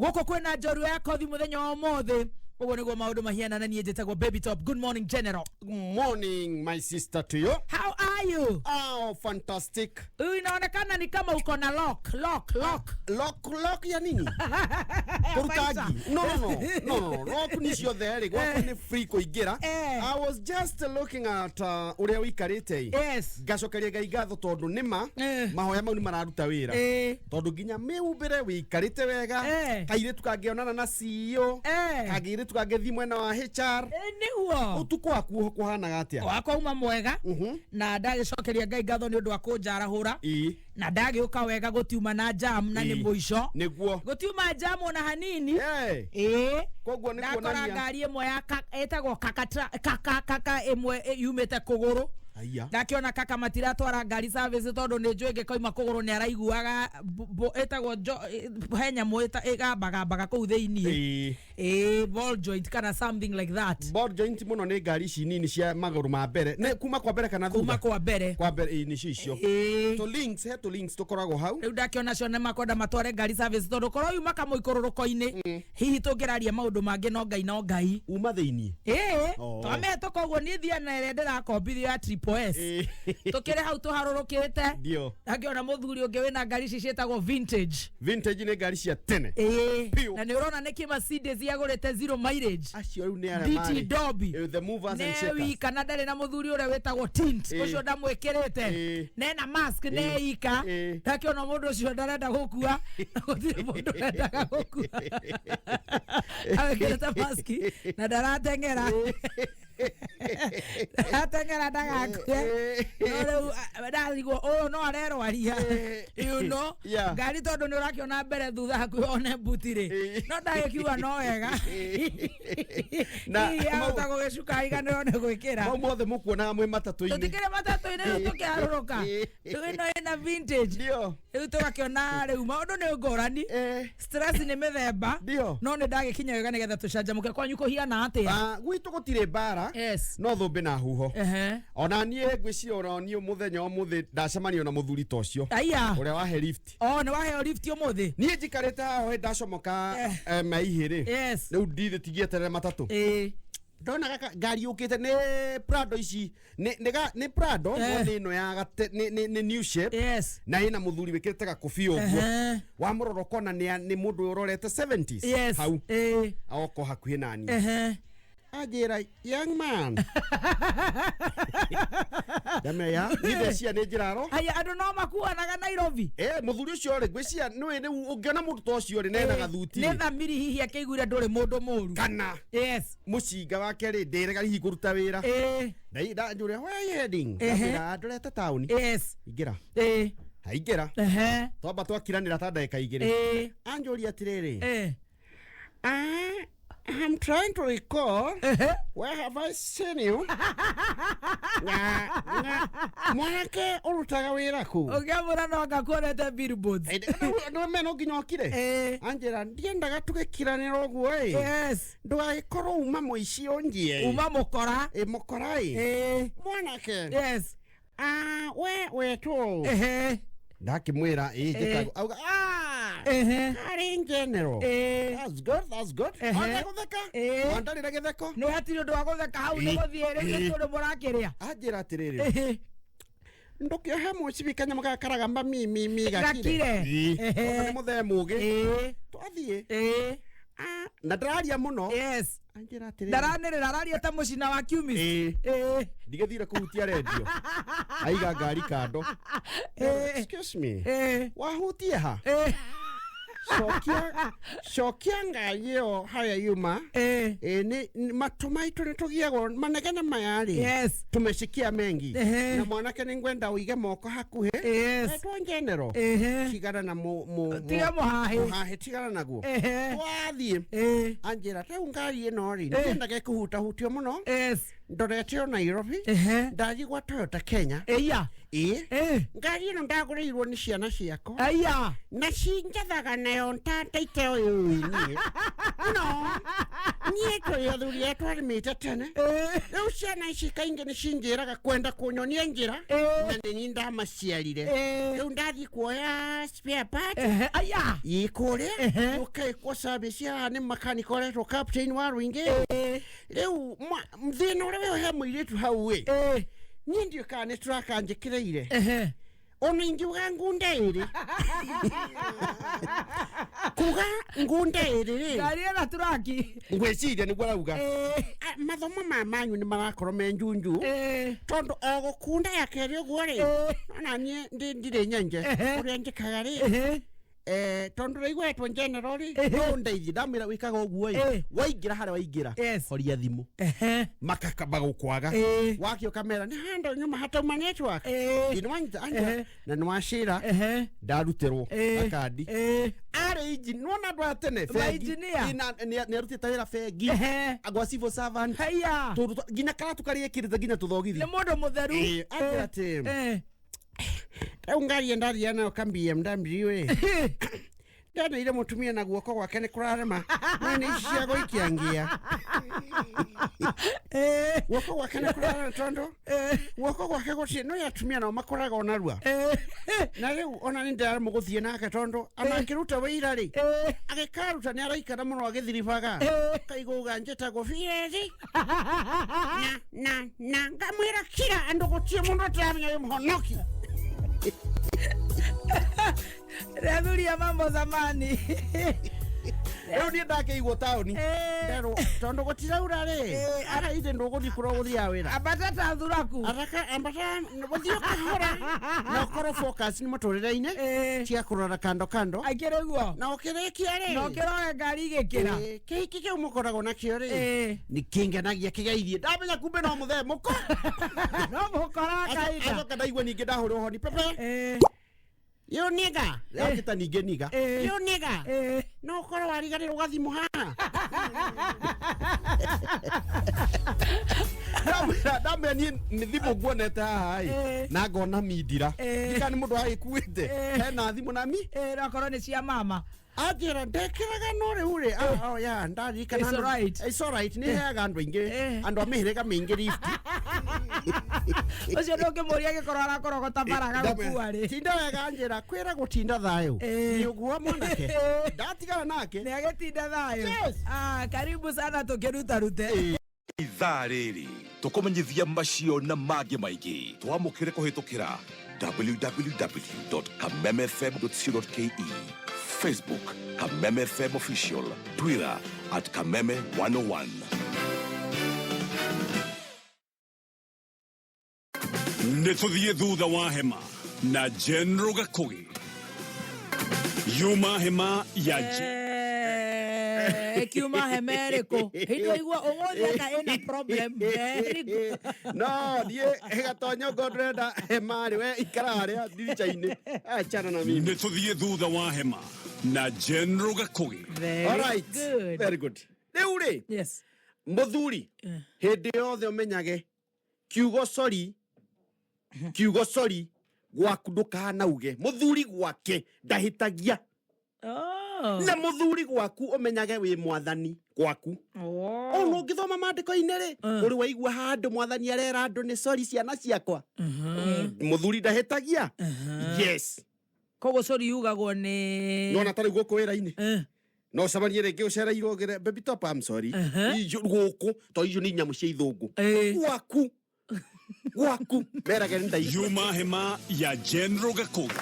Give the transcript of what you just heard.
Gũkũ kwĩna njorua ya kothi mũthenya wa ũmũthĩ. Ũguo nĩguo maũndũ mahiana, na niĩ njĩtagwo Baby Top. Good morning, General. Good morning, my sister, to you. How are you? Oh, fantastic. Huyu inaonekana ni kama uko na lock lock lock. Lock lock ya nini? Kũruta ngi? No, no, no, no, no. Lock nĩ ciothe rĩ, gwakwa nĩ free kũingĩra. I was just looking at ũrĩa ũikarĩte ĩ. Ngacokeria Ngai ngatho tondũ nĩma mahoya mau nĩ mararuta wĩra. Tondũ nginya mĩhumbĩre wĩikarĩte wega. Kairĩtu kangĩonana na CEO, kangĩirĩtu kangĩthiĩ mwena wa HR. Nĩguo. Ũtukũ waku kũhanaga atĩa? Wakwa uma mwega na ndagĩcokeria Ngai ngatho nĩ ũndũ wa kũnjarahũra na ndagĩũka wega, gũtiuma na jam na nĩ mũico. Gũtiuma jam ona hanini. Ĩĩ. Koguo nĩ Ndakora kuonania ngari ĩmwe ya ĩtagwo kaka kaka kaka ĩmwe yumĩte kũgũrũ. Aya. Ndakĩona kaka matiratwara ngari service tondũ nĩ njũĩ ĩngĩkoima kũgũrũ nĩ araiguaga ĩtagwo he nyamũ ĩgambagambaga kũu thĩiniĩ. Ĩĩ, ball joint kana something like that. Ball joint mũno nĩ ngari ici nini cia magũrũ ma mbere. Nĩ kuma kwa mbere kana kuma thutha? Kwa mbere. Kwa mbere, ĩĩ, nĩcio icio. Tũ links, he tũ links tũkoragwo hau. Rĩu ndakĩona cio nĩ makwenda matware ngari service tondũ korwo yuma kamũikũrũrũko-inĩ hihi tũngĩraria maũndũ mangĩ, no Ngai no Ngai. Uma thĩiniĩ. Ĩĩ. Oh. Twamĩhetũka ũguo, niĩ thia na ĩrĩa ndĩrakombithio ya Triple S. Tũkĩrĩ hau tũharũrũkĩte, ndakĩona mũthuri ũngĩ wĩna ngari ici ciĩtagwo vintage. Vintage nĩ ngari cia tene. Piũ. Na nĩ ũrona nĩkĩ Mercedes yagũrĩte zero mileage. Acio rĩu nĩ arĩa DT marĩ Dobby. The movers and ne shakers. wika na ndarĩ na mũthuri ũrĩa wĩtagwo tint ũcio ndamwĩkĩrĩte nena mask ne ika. Ndakĩona mũndũ ũcio ndarenda gũkua na gũtirĩ mũndũ ũrendaga gũkua awĩkĩrĩte mask na ndarateng'era ndateng'era ndagakue. No rĩu ndarigwo ũyũ no arerwaria ngari tondũ nĩ ũrakĩona mbere thutha hakuhĩ one mbuti rĩ. No ndagĩkiuga no wega Na hihi ahota gũgĩcuka aiganĩrwo nĩ gwĩkĩra. Mau mothe mũkuonaga mwĩ matatũ-inĩ. Tũtikĩrĩ matatũ-inĩ, rĩu tũkĩharũrũka, rĩu ĩno ĩna vintage. Rĩu tũgakĩona rĩu maũndũ nĩ ngũrani. Stress nĩ mĩthemba. No nĩ ndagĩkinya wega nĩgetha tũcanjamũke. Kwanyu kũhiana atĩa? Ah, gwitũ gũtirĩ mbara. No thũmbĩ na huho. Ona niĩ ngwĩciria ona niĩ mũthenya ũmũthĩ ndacemanio na mũthuri ta ũcio Aya. ũrĩa wahe lift. Oh, nĩ waheo lift ũmũthĩ? Niĩ njikarĩte haha hĩ ndacomoka maihĩ rĩ, rĩu ndirĩ tigieterere matatũ. Ndona gaka ngari yũkĩte nĩ Prado ici, nĩ Prado, no nĩ ĩno ya gate nĩ new shape. Na ĩna mũthuri wĩkĩrĩte gakũbia ũguo. Wamũrora ũkona nĩ mũndũ ũrorete 70s hau. Oko hakuhĩ nani, anjĩra, "Young man." Ndamenya niĩ ndeciria nĩ njĩraro. Aya andũ no makuanaga Nairobi. Mũthuri ũcio rĩ, ngwĩciria nĩwe rĩu ũngĩona mũndũ ta ũcio rĩ nena gathuti Nĩ rĩ, thamiri hihi akĩiguire ndũrĩ mũndũ mũru. Kana mũcinga wake rĩ, ndĩrega hihi kũruta wĩra. Ndanjũria, "Where are you heading?" Ndamwĩra, "Ndorete taũni." "Ingĩra." Aingĩra. Twamba twakiranĩra ta ndagĩka 2. Anjũria atĩrĩrĩ, "Ah, I'm trying to recall, where have I seen you?" Na mwanake ũrutaga wĩra kũ? Ũngĩamũra no ngakuonete billboards. Nĩwe no nginya okire. Anjĩra, "Ndiendaga tũgĩkiranĩra ũguo ĩ. Ndũgagĩkorwo uma mũici ũnjie." Uma mũkora. Ĩ, mũkora ĩ. Mwanake. "Ah, we wetwo?" Ndakĩmwĩra ĩ njĩtagwo. Auga, "Ah, harĩ General. That's good, that's good." Ona gũtheka. Wandarĩra gĩtheko. Nĩ hatirĩ ũndũ wa gũtheka hau, nĩ gũthiĩ rĩu nĩ tondũ mũrakĩrĩa. Anjĩra atĩrĩrĩ, "Ndũkĩohe mũcibi kanyamũ gaka karagamba mi mi mi gakire." Gakire. Tondũ nĩ mũthee mũgĩ. Twathiĩ. Ah, na ndĩraria mũno. Anjĩra atĩrĩrĩ, Ndaranĩrĩra, araria ta mũcina wa kiumist. Ndigĩthire kũhutia rendio, aiga ngari kando. "Excuse me, wahutie ha? Cokia, cokia ngari ĩyo harĩa yuma." Ĩ, nĩ matũ maitũ nĩ tũgiagwo manegene maya rĩ. Tumesikia mengi. Na mwanake nĩ ngwenda ũige moko hakuhĩ. Etwo General. Tigana na Tiga mũhahĩ. Mũhahĩ tigana naguo. Twathiĩ. Anjĩra, "Rĩu ngari ĩno rĩ, ndiendaga ĩkũhutahutio mũno. Ndorete o Nairobi. Ndathiĩ gwa Toyota Kenya." Ĩya. Ĩ. Eh. Ngari ĩno ndagũrĩirwo nĩ ciana ciakwa. Aya. Na cinjathaga nayo ntandaite ũyũ. Niĩ no niĩ tũrĩ athuri arĩa twarĩmĩte tene. Rĩu ciana ici kaingĩ nĩ cinjĩraga kwenda kũnyonia njĩra. Na nĩ niĩ ndamaciarire. Rĩu ndathiĩ kuoya spare part. Aya. Ĩ kũrĩa. Ũkaĩkwo service haha nĩ makanika ũretwo Captain wa Rũingĩ. Rĩu thĩna ũrĩa wĩho he mũirĩtu hau ĩ, niĩ ndiũĩ kana nĩ turaka njĩkĩrĩire. Ona ingiuga ngunda ĩrĩ, kuga ngunda ĩrĩ rĩ. Ngari ĩna turaki. Ngwĩciria nĩguo arauga. Mathomo ma manyu nĩ marakorwo me njunju, tondũ o gũkunda ya kerĩ ũguo rĩ, ona niĩ ndirĩ nyenje. Ũrĩa njĩkaga rĩ, tondũ raigua etwo general rĩ, no ndeithie. Ndamwĩra wĩkaga ũguo ĩ, waingĩra harĩa waingĩra, horia thimũ. Makakamba gũkwaga. Wakĩũka mera nĩ handũ nyuma hatauma network. Ĩ, nĩwanyita anja. Na nĩwacĩra. Ndarutĩrwo gakandi. Arĩ inji nĩwona andũ aya tene bengi. Mainjinia. Ĩ, na nĩ arutĩte wĩra bengi. Agwa civil servant. Haya. Tondũ nginya karatu karĩa ekĩrĩte nginya tũthogithi. Nĩ mũndũ mũtheru. Ĩ, anjĩra atĩ rĩu ngari ĩyo ndathiaga nayo ka BMW ĩ, ndoneire mũtumia na guoko gwake nĩ kũrarema, no nĩ ici cia gũikia ngia. Guoko gwake nĩ kũrarema tondũ guoko gwake gũtirĩ no atumia nao makoraga narua. Na rĩu ona nĩ ndĩraremwo gũthiĩ nake tondũ ona akĩruta wĩira rĩ, agĩkaruta nĩ araikara mũno agĩthiribaga. Kaigũga njĩtagwo Firezi na ngamwĩra kira andũ gũtirĩ mũndũ ũtaramenya wĩ mũhonoki. Athuri a mambo zamani. Rĩu niĩ ndakĩigwo taũni. Nderwo tondũ gũtiraura rĩ, ara ithe ndũgũthiĩ kũrĩa ũgũthiaga wĩra. Ambata ta thuraku. Araka ambata gũthiĩ ũkahora na ũkorwo focus nĩ mũtũrĩre-inĩ, tia kũrora kando kando. Akĩrĩ guo. Na ũkĩrĩkia rĩ, Na ũkĩrore ngari igĩkĩra. Kĩhiki kĩu mũkoragwo nakĩo rĩ, nĩ kĩngenagia kĩgeithie ndamenya kumbe no mũthee mũko. No mũkora kaida. Acoka ndaigua ningĩ ndahũrwo honi pepe. You nigga. Yakĩta ningĩ niga. You nigga. No ũkorwo wariganĩrwo gathimũ haha. Ndamwĩra niĩ nĩ thimũ nguonete haha ĩ, na ngona mindira. Ndika nĩ mũndũ agĩkuĩte. Hena thimũ na mi. No korwo nĩ cia mama. Anjĩra ndekĩraga no rĩu rĩ, oh, yeah, ndarikana. It's alright. It's alright, nĩ heaga andũ aingĩ, andũ a mĩhĩrĩga mĩingĩ lift. Ũcio ndũngĩmũria gĩkorwo arakorogota bara agagũkua rĩ. Tinda wega, anjĩra kwĩra gũtinda thayũ. Nĩ ũguo mwanake ndatigana nake. Nĩ agĩtinda thayũ. Yes. Ah, karibu sana tũkĩrutarute. Ithaa rĩrĩ tũkũmenyithia macio na mangĩ maingĩ. Twamũkĩre kũhĩtũkĩra www.kamemefm.co.ke, Facebook Kameme FM Official, Twitter @Kameme101. Nĩ tũthiĩ thutha wa hema na General Gakugi yuma hema ya Kiuma hema ĩrĩkũ hĩndĩ waigua ũmũthĩ anga ĩna problem? Very good. No niĩ gatonya ngo ndĩrenda hema rĩ, we ikara harĩa ndirica-inĩ, achana na mimi. Nĩ tũthiĩ thutha wa hema na General Gakugi. Very All right. good. Very good. Rĩu rĩ, mũthuri, hĩndĩ yothe ũmenyage kiugo sorry, kiugo sorry gwaku ndũkanauge. Mũthuri gwake ndahĩtagia. Na mũthuri gwaku ũmenyage wĩ mwathani gwaku. Ona ũngĩthoma maandĩko-inĩ rĩ, ũrĩ waigua handũ mwathani arera andũ nĩ sorry ciana ciakwa? Mũthuri ndahĩtagia, yes. Koguo sorry yugagwo nĩ Nona tarĩu gũkũ wĩra-inĩ, no ũcemanie rĩngĩ ũcereirwo ũgĩre, "Baby top, I'm sorry." Icio gũkũ to icio nĩ nyamũ cia ithũngũ. Gwaku merage nĩ ndaigua. Yuma hema ya General Gakugi.